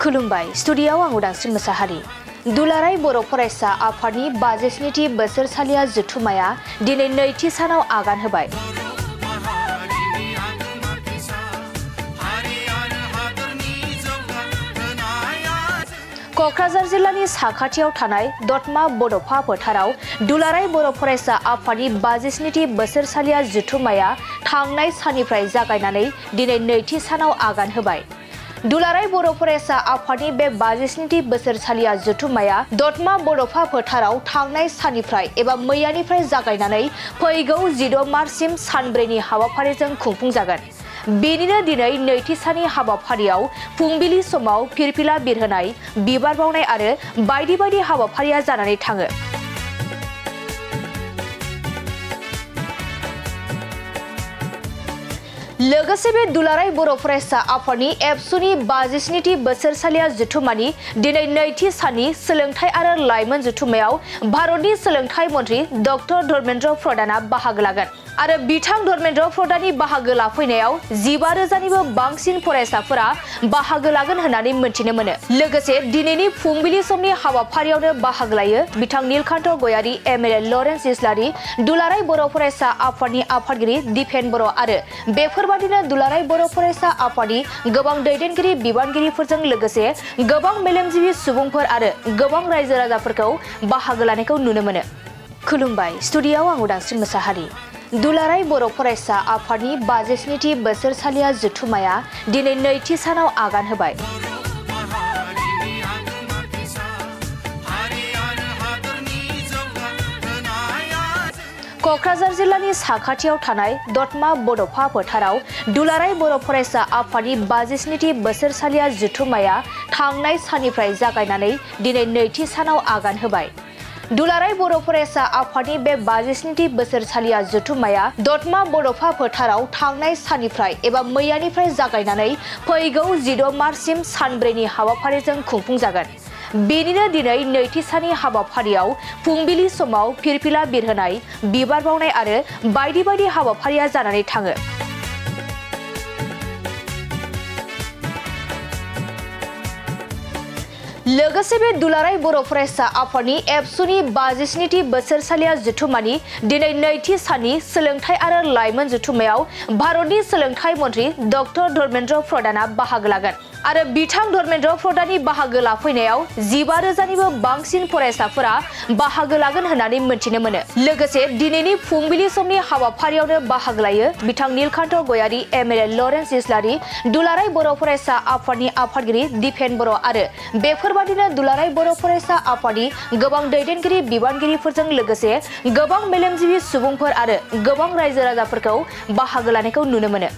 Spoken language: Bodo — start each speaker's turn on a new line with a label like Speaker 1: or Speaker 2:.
Speaker 1: खुलुमबाय स्टुडियाव आं उदांस्रि मोसाहारि। दुलाराय बर' फरायसा आफादनि 57थि बोसोरसालिया जथुम्माया दिनै नैथि सानाव आगान होबाय। क'क्राझार जिल्लानि साखाथियाव थानाय दतमा बड'फा फोथाराव दुलाराय बर' फरायसा आफादनि 57थि बोसोरसालिया जथुम्माया थांनाय साननिफ्राय जागायनानै दिनै नैथि सानाव आगान होबाय। दुलाराय बर' फरायसा आफादनि बे 57थि बोसोरसालिया जथुम्माया दतमा बड'फा फोथाराव थांनाय साननिफ्राय एबा मैयानिफ्राय जागायनानै फैगौ 16 मार्चसिम सानब्रैनि हाबाफारिजों खुंफुंजागोन। बेनिनो दिनै नैथि साननि हाबाफारियाव फुंबिलि समाव फिरफिला बिरहोनाय, बिबार बावनाय आरो बायदि बायदि हाबाफारिया जानानै थाङो। लोगोसे बे दुलाराय बर' फरायसा आफादनि एबसुनि 57थि बोसोरसालिया जथुम्मानि दिनै नैथि साननि सोलोंथाइ आरो लाइमोन जथुम्मायाव भारतनि सोलोंथाइ मन्त्रि डक्टर धर्मेन्द्र प्रधानआ बाहागो लागोन आरो बिथां धर्मेन्द्र प्रधाननि बाहागो लाफैनायाव 15,000निबो बांसिन फरायसाफोरा बाहागो लागोन होननानै मिथिनो मोनो। लोगोसे दिनैनि फुंबिलि समनि हाबाफारियावनो बाहागो लायो बिथां नीलकान्त गयारी, एमएलए लरेन्स इस्लारि, दुलाराय बर' फरायसा आफादनि आफादगिरि दिपेन बर' आरो बेफोरबादिनो दुलाराय बर' फरायसा आफादनि गोबां दैदेनगिरि बिबानगिरिफोरजों लोगोसे गोबां मेलेमजिबि सुबुंफोर आरो गोबां रायजो राजाफोरखौ बाहागो लानायखौ नुनो मोनो। खुलुमबाय स्टुडियाव आं उदांस्रि मोसाहारि। दुलाराय बर' फरायसा आफादनि 57थि बोसोरसालिया जथुम्माया दिनै नैथि सानाव आगान होबाय। क'क्राझार जिल्लानि साखाथियाव थानाय दतमा बड'फा फोथाराव दुलाराय बर' फरायसा आफादनि 57थि बोसोरसालिया जथुम्माया थांनाय साननिफ्राय जागायनानै दिनै नैथि सानाव आगान होबाय। दुलाराय बर' फरायसा आफादनि बे 57थि बोसोरसालिया जथुम्माया दतमा बड'फा फोथाराव थांनाय साननिफ्राय एबा मैयानिफ्राय जागायनानै फैगौ 16 मार्चसिम सानब्रैनि हाबाफारिजों खुंफुंजागोन। बेनिनो दिनै नैथि साननि हाबाफारियाव फुंबिलि समाव फिरफिला बिरहोनाय, बिबार बावनाय आरो बायदि बायदि हाबाफारिया जानानै थाङो। लोगोसे बे दुलाराय बर' फरायसा आफादनि एबसुनि 57थि बोसोरसालिया जथुम्मानि दिनै नैथि साननि सोलोंथाइ आरो लाइमोन जथुम्मायाव भारतनि सोलोंथाइ मन्त्रि डक्टर धर्मेन्द्र प्रधानआ बाहागो लागोन आरो बिथां धर्मेन्द्र प्रधाननि बाहागो लाफैनायाव 15,000निबो बांसिन फरायसाफोरा बाहागो लागोन होननानै मिथिनो मोनो। लोगोसे दिनैनि फुंबिलि समनि हाबाफारियावनो बाहागो लायो बिथां नीलकान्त गयारी, एमएलए लरेन्स इस्लारि, दुलाराय बर' फरायसा आफादनि आफादगिरि दिपेन बर' आरो बेफोरबादिनो दुलाराय बर' फरायसा आफादनि गोबां दैदेनगिरि बिबानगिरिफोरजों लोगोसे गोबां मेलेमजिबि सुबुंफोर आरो गोबां रायजो राजाफोरखौ बाहागो लानायखौ नुनो मोनो।